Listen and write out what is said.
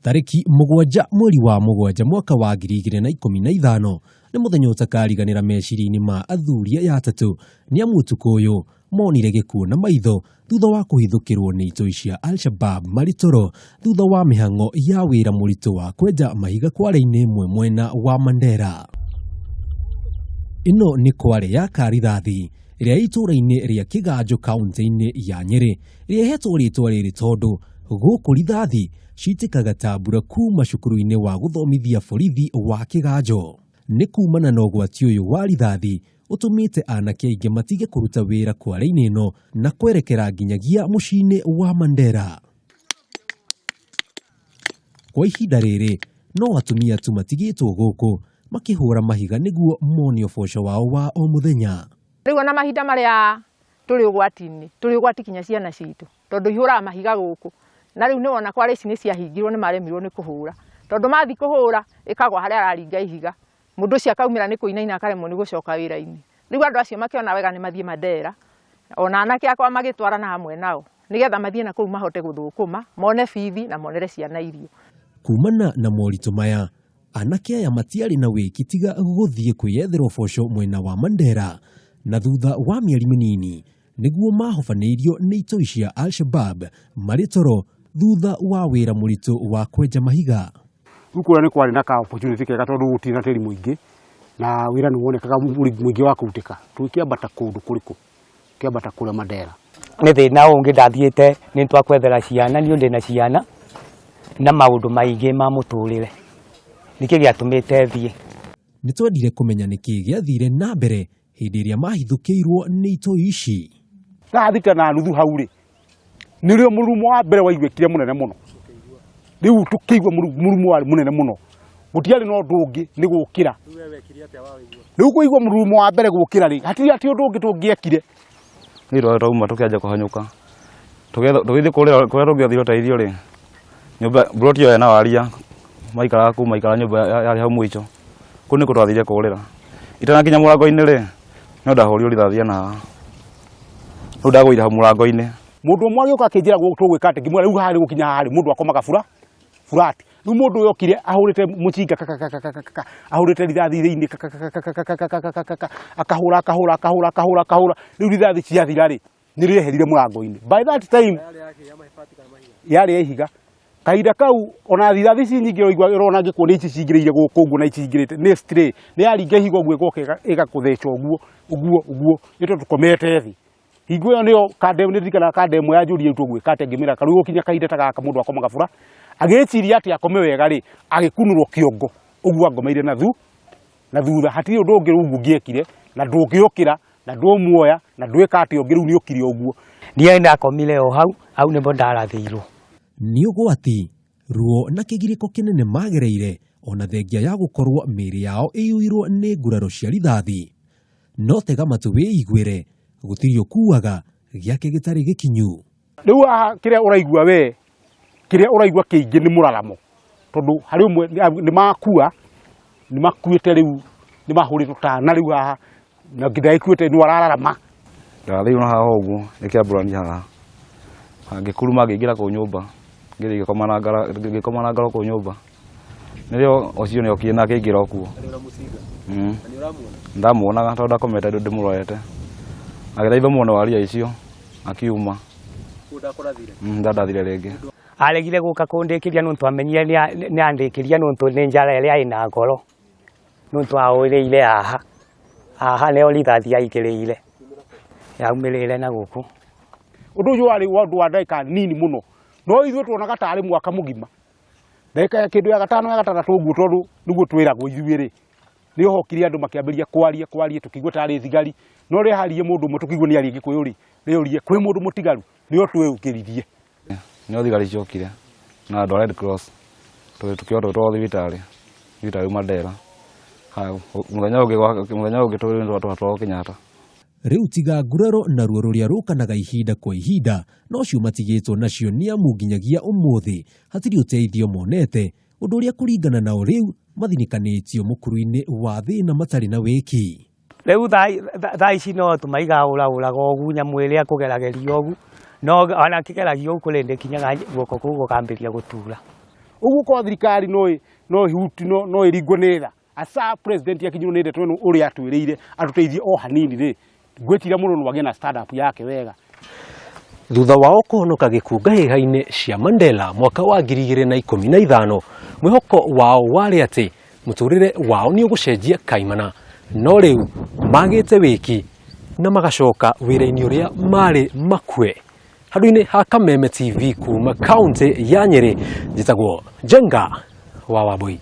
Tarĩki 7 mweri wa 7 mwaka wa 2015 nĩ mũthenya ũtakariganĩra meciria-inĩ ma athuri aya atatũ nĩ amu ũtukũ ũyũ monire gĩkuũ na maitho thutha wa kũhithũkĩrwo nĩ itoi cia Al-Shabab marĩ toro thutha wa mĩhang'o ya wĩra mũritũ wa kwenja mahiga kware-inĩ ĩmwe mwena wa Mandera. Ĩno nĩ kware ya Karithathi ĩrĩa ĩ itũũra-inĩ rĩa Kĩganjo kaũntĩ-inĩ ya Nyĩrĩ ĩrĩa ĩhetwo rĩtwa rĩrĩ tondũ gũkũ rithathi citĩkaga ta mbura kuma cukuru-inĩ wa gũthomithia borithi wa Kĩganjo. Nĩ kumana na ũgwati ũyũ wa rithathi ũtũmĩte anake aingĩ matige kũruta wĩra kware-inĩ ĩno na kwerekera nginyagia mũciĩ-inĩ wa Mandera. Kwa ihinda rĩrĩ no atumia tu matigĩtwo gũkũ makĩhũra mahiga nĩguo mone ũboco wao wa o mũthenya. Rĩu ona mahinda marĩa tũrĩ ũgwati-inĩ, tũrĩ ũgwati kinya ciana citũ tondũ ihũraga mahiga gũkũ na rĩu nĩwona kware ici nĩ ciahingirwo nĩ maremirwo nĩ kũhũra tondũ mathi kũhũra ĩkagwa harĩa araringa ihiga mũndũ ũcio akaumĩra nĩ kũinaina akaremwo nĩ gũcoka wĩra-inĩ. Rĩu andũ acio makĩona wega nĩ mathiĩ Mandera ona anake akwa magĩtwarana hamwe nao nĩgetha mathiĩ na kũu mahote gũthũkũma mone bithi na monere ciana irio. Kumana na moritũ maya anake aya matiarĩ na wĩki tiga gũthiĩ kwĩyethera ũboco mwena wa Mandera na thutha wa mĩeri mĩnini nĩguo mahobanĩirio nĩ itoi cia Al-Shabab marĩ toro thutha wa wĩra mũritũ wa kwenja mahiga. Rĩu kũrĩa nĩ kwarĩ na ka opportunity kega tondũ gũtirĩ na tĩri mũingĩ na wĩra nĩ wonekaga mũingĩ wa kũrutĩka. Tũgĩkĩambata kũndũ kũrĩkũ? Tũkĩambata kũrĩa Mandera. Nĩ thĩna ũngĩ ndathiĩte nĩ twakwethera ciana niĩ ndĩna ciana na maũndũ maingĩ ma mũtũrĩre nĩkĩ gĩatũmĩte thiĩ. Nĩ twendire kũmenya nĩkĩ gĩathire na mbere hĩndĩ ĩrĩa mahithũkĩirwo nĩ itoi ici. Thaa 6 na nuthu hau rĩ nĩrĩo mũrurumo wa mbere waiguĩkire mũnene mũno. Rĩu tũkĩigua mũrurumo warĩ mũnene mũno, gũtiarĩ na ũndũ ũngĩ nĩ gũkĩra. Rĩu kũigua mũrurumo wa mbere gũkĩra rĩ, hatirĩ atĩ ũndũ ũngĩ tũngĩekire. Nĩ twauma tũkĩanjia kũhanyũka tũgĩthiĩ kũrĩa tũngĩathire ũteithio rĩ, nyũmba plot ĩyo ena waria maikaraga kũu maikaraga nyũmba yarĩ hau mũico, kũu nĩkuo twathire kũrĩra. Itanakinya mũrango-inĩ rĩ, no ndahũrirwo rithathi na haha, rĩu ndagũire hau mũrango-inĩ. Mũndũ ũmwe agĩũka akĩnjĩra tũgwĩka atĩ, ngĩmwĩra rĩu haha gũkinya haha rĩ, mũndũ akomaga flat. Rĩu mũndũ ũyũ okire ahũrĩte mũcinga kakakakakaka, ahũrĩte rithathi thĩinĩ kakakakakakakakaka, akahũra akahũra akahũra akahũra akahũra, rĩu rithathi ciathira rĩ, nĩ rĩeherire mũrango-inĩ. By that time yarĩ ya ihiga. Kahinda kau ona rithathi ici nyingĩ ũraigua ũrona ngĩkwo nĩ ici cingĩrĩire gũkũ ũguo na ici cingĩrĩte nĩ stray, nĩ yaringa ihiga ũguo ĩgoka ĩgakũtheca ũguo ũguo ũguo, nĩ tondũ tũkomete thĩ. Hingo ĩyo nĩyo nĩ ndirikanaga kanda ĩmwe yanjũririe rĩu tũgwĩka atĩa, ngĩmĩra rĩu gũkinya kahinda ta gaka mũndũ akomaga bura, agĩciria atĩ akome wega rĩ, agĩkunũrwo kĩongo ũguo angomeire na na thutha, hatirĩ ũndũ ũngĩ rĩu ũngĩekire na ndũngĩũkĩra na ndũmuoya na ndwĩka atĩa ũngĩ rĩu nĩ ũkire ũguo. Niĩ ndakomire o hau, hau nĩho ndarathĩirwo. Nĩ ũgwati, ruo na kĩgirĩko kĩnene magereire ona thengia ya gũkorwo mĩĩrĩ yao ĩiyũirwo nĩ nguraro cia rithathi. No tega matũ wĩiguĩre, gũtirĩ ũkuaga gĩake gĩtarĩ gĩkinyu. Rĩu haha kĩrĩa ũraigua we, kĩrĩa ũraigua kĩingĩ nĩ mũraramo, tondũ harĩ ũmwe nĩ makua, nĩ makuĩte rĩu, nĩ mahũrĩtwo tana rĩu haha, na nginya ĩkuĩte nĩ arararama. Ndathĩirwo na haha ũguo ĩkĩambũrania haha, ngĩkuruma ngĩingĩra kũu nyũmba, ngĩthiĩ ngĩkoma na ngoro kũu nyũmba. Nĩrĩo ũcio nĩ okire na akĩingĩra o kuo. Ndamuonaga tondũ ndakomete ndĩmũrorete. Agĩthaitha mwena wa ria icio akiuma. Ndandathire rĩngĩ. Aregire gũka kũndĩkĩria nĩ ũndũ amenyire nĩ andĩkĩria nĩ ũndũ nĩ njara ĩrĩa ĩna ngoro nĩ ũndũ ahũrĩire haha haha nĩho rithathi yaingĩrĩire yaumĩrĩire na gũkũ. Ũndũ ũyũ warĩ ũndũ wa ndagĩka nini mũno, no ithuĩ tuonaga tarĩ mwaka mũgima. Ndagĩka ya kĩndũ ya gatano ya gatandatũ ũguo tondũ nĩguo twĩragwo ithuĩ rĩ, nĩ hokire andũ makĩambĩrĩria kwaria kwaria tũkĩigua tarĩ thigari, no rĩrĩa haririe mũndũ ũmwe tũkĩigua nĩ aria Gĩkũyũ rĩ, rĩorie kwĩ mũndũ mũtigaru, nĩo twĩũkĩririe. Nĩo thigari ciokire na andũ a Red Cross tũkĩoywo tũgĩtwarwo thibitarĩ, thibitarĩ Mandera. Mũthenya ũngĩ twatwarwo Kenyatta. Rĩu tiga nguraro na ruo rũrĩa rũkanaga ihinda kwa ihinda nocio matigĩtwo nacio nĩ amu nginyagia ũmũthĩ hatirĩ ũteithio monete, ũndũ ũrĩa kũringana nao rĩu mathinĩkanĩtio mũkuru-inĩ wa thĩna matarĩ na wĩki. Rĩu thaa ici no tũmaiga ũraũraga ũguo nyamũ ĩrĩa kũgerageria ũguo, no ona kĩgeragio ũguo kũrĩ hĩndĩ ĩkinyaga guoko kũu gũkambĩrĩria gũtura. Ũguo korwo thirikari no no ĩhuti no no ĩringwo nĩ tha, asa president akinyirwo nĩ ndeto ĩno ũrĩa atwĩrĩire atũteithie o hanini rĩ, ngwĩciria mũndũ no agĩe na stand up yake wega. Thutha wao kũhonoka gĩkuũ ngahĩha-inĩ cia Mandela mwaka wa 2015, mwĩhoko wao warĩ atĩ mũtũrĩre wao nĩ ũgũcenjia kaimana, no rĩu magĩte wĩki na magacoka wĩra-inĩ ũrĩa marĩ makue. Handũ-inĩ ha Kameme TV kuma kaunti ya Nyĩrĩ, njĩtagwo Njenga wa Wambui.